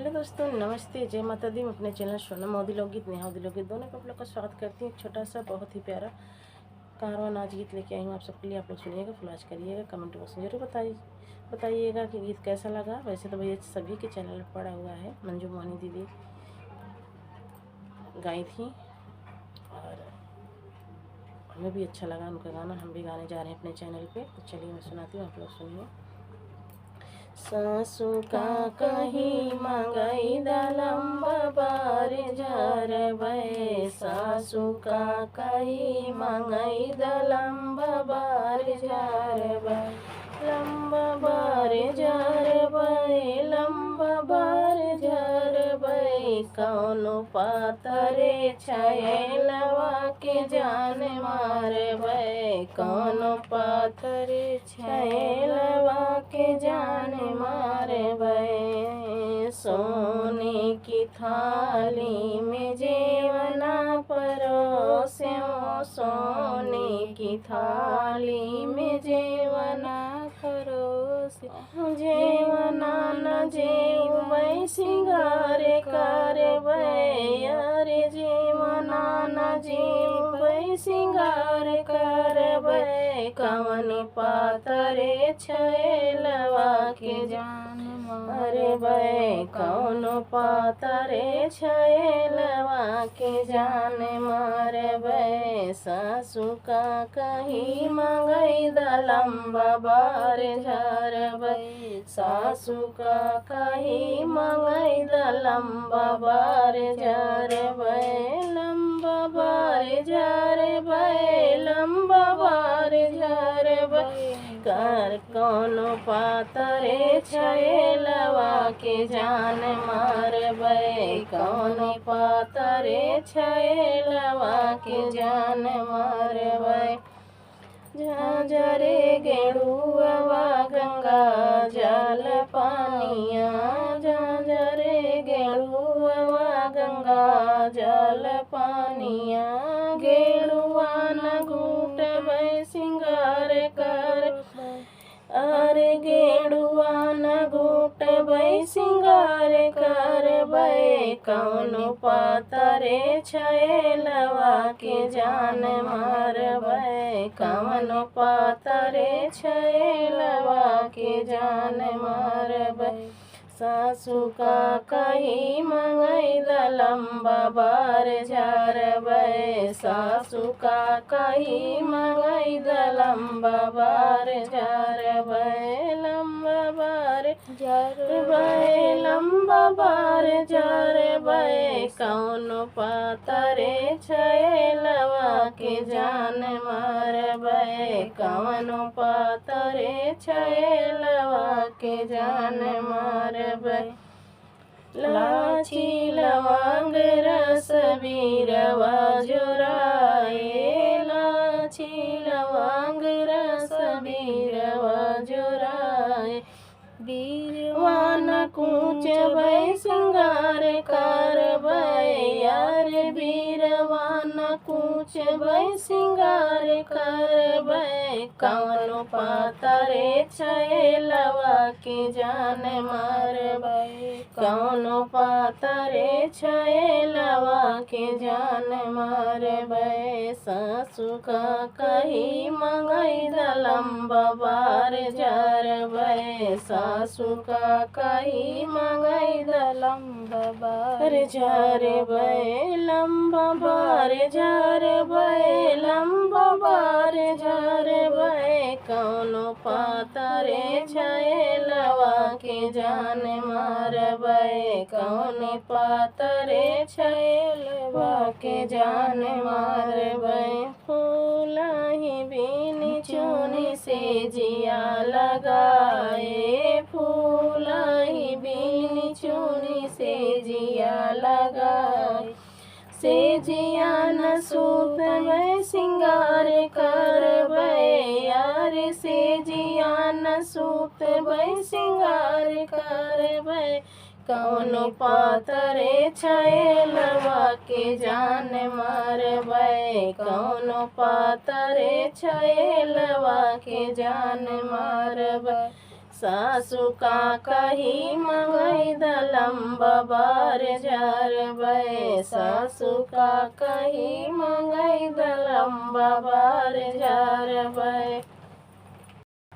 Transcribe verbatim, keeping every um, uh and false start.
हेलो दोस्तों, नमस्ते, जय माता दी। मैं अपने चैनल सोनम अवधी लोकगीत, नेहा अवधी लोकगीत दोनों पे आप लोग का स्वागत करती हूँ। एक छोटा सा बहुत ही प्यारा कारवां नाच गीत लेके आई हूँ आप सबके लिए। आप लोग सुनिएगा, फुल वॉच करिएगा, कमेंट बॉक्स में जरूर बताइए, बताइएगा कि गीत कैसा लगा। वैसे तो भैया सभी के चैनल पर पड़ा हुआ है, मंजू मोहनी दीदी गाई थी और हमें भी अच्छा लगा उनका गाना। हम भी गाने जा रहे हैं अपने चैनल पे। तो चलिए मैं सुनाती हूँ, आप लोग सुनिए। सासू का कही मंगई द लंबा बार झरबै, सासू का कही मंगई द लंबा बार झरबै, लंबा बार झरबै, लंबा बार झरबै, कौनो पातरे छैलवा के जान मारबै, कौनो पातरे छैलवा के जान मारबै। सोने की थाली में जेवना परोस्यो, सोने की थाली में जेवना परोस्यो। जेवना न जेवबै सिंगार करबै, अरे जेवना न जेवबै सिंगार करबै, कवन पातरे छैलवा के जान मारबै, कौनो पातरे छैलवा के जान मारबै। सासू का कही मंगई द लंबा बार झरबै, सासू का कही मंगई द लंबा बार झरबै, लंबा बार झरबै, लंबा बार झरबै। कर कौनो पातरे छैलवा के जान मारबै, कौनो पातरे छैलवा के जान मारबै। झांझरे गेड़ुआ गंगा जल पानिया, झांझरे गेड़ुआ गंगा जल पानिया, गेड़ुआ न घूटबै सिंगार कर, अरे गेड़ुआ न घूटबै सिंगार करबै, कौनो पातरे छैलवा के जान मारबै, कौनो पातरे छैलवा के जान मारबै। सासू का कही मंगई द लंबा बार झरबै, सासू का कही मंगई द लंबा बार झरबै, लंबा बार झरबै, लंबा बार झरबै, कौनो पातरे छैलवा के जान मारबै, कौनो पातरे छैलवा के जान मारबै। लाची लवांग रस बीरवा जोराए, लाची लवांग रस बीरवा जोराए। बीरवा न कूचबै सिंगार करबै, यार बीरवा न कूचबै सिंगार करबै, कौनो पातरे छैलवा के जान मारबै, कौनो पातरे छैलवा के जान मारबै। सासू का कही मंगई द लंबा बार झरबै, सासू का कही मंगई द लंबा बार झरबै, लंबा बार झरबै, लंबा बार झरबै, कौनो पातरे छैलवा के जान मारबै, कौनो पातरे छैलवा के जान मारबै। फूलहि बीनि चुनि सेजिया लगाए, फूलहि बीनि चुनि सेजिया लगाए। सेजिया न सूतबै सिंगार करबै, यार सेजिया न सूतबै सिंगार करबै। कौनो पातरे छैलवा के जान मारबै, कौनो पातरे छैलवा के जान मारबै। सासु का कही मंगई द लंबा बार झरबै, सासु का कही मंगई द लंबा बार झरबै।